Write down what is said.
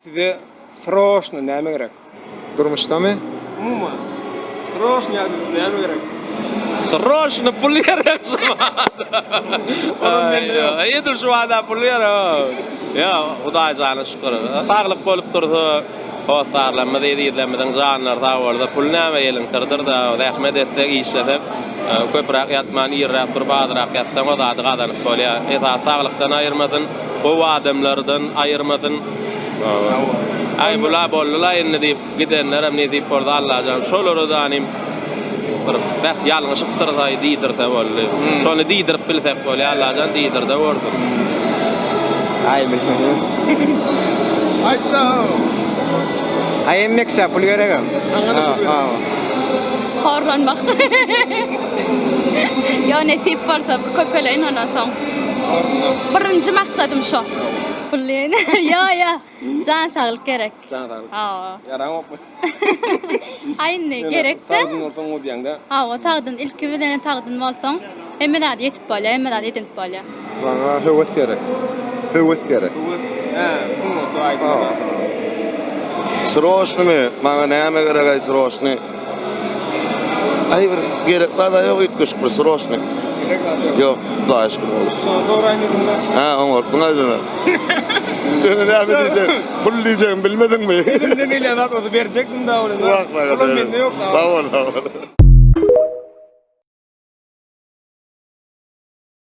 Size sroçno näme gerek? Durmuşdamy? Umuman. Sroçno ýagdaýda näme gerek? Sroçno pul gerek şu bada. Edil şu bada pul gerek. Ýa Hudaý jana şükür. Saglyk bolup dursa, hossarlarymyz, ezizlerimiziň janlary sag bolsa, pul näme eliň syrdyr-da, zähmet etsek, işlesek, köpräk ýatman, irräk turup, azrak ýatsaň o zady gazanyp bolýar. Esasy saglykdan aýyrmasyn. Gowy adamlardan aýyrmasyn. Aý bula boldyla indi diýip gidenlerem nesip bolsa Allajan şolara danym bir beh ýalňyşypdyrys-aý diýdirse boldy. Şony diýdirip bilsek bolýa Allajan diýdirde görsün. Aý bilmedim. Aýtda. Aý emmekçä pul geregem. Saňa-da pul gerek. Horlanmak. Ýo nesip bolsa bir köpeleýin ondan soň. Birinji maksadym şo. Pul diýen. Ýo ýo. Jan saglyk gerek. Jan saglyk. Hawa. Ýaraňokmy? Aý indi gerekse. Sagdyn bolsaň bolýaňda. Hawa sagdyn ilki bilen sagdyn bolsaň hemme zady ýetip bolýar, hemme zady edinip bolýar. Maňa höwes gerek. Höwes gerek. Höwes. Hä, sungata aýdyma. Sroçnymy? Maňa näme gerek-aý sroçny? Aý bir gerek zada ýok üýtgeşik bir sroçny. Gerek zat ýok. Ýok, Hudaýa şükür gowy. Şony soraýyn diýdim-de. Hä, oňartdyň aýdyna. Ýöne näme diýjek, pul diýjegimi bilmediňmi? Elimden gelýän zat bolsa berjekdim-dä ol indi. Wah, Pulam mende ýok-da. Sag bol, sag bol.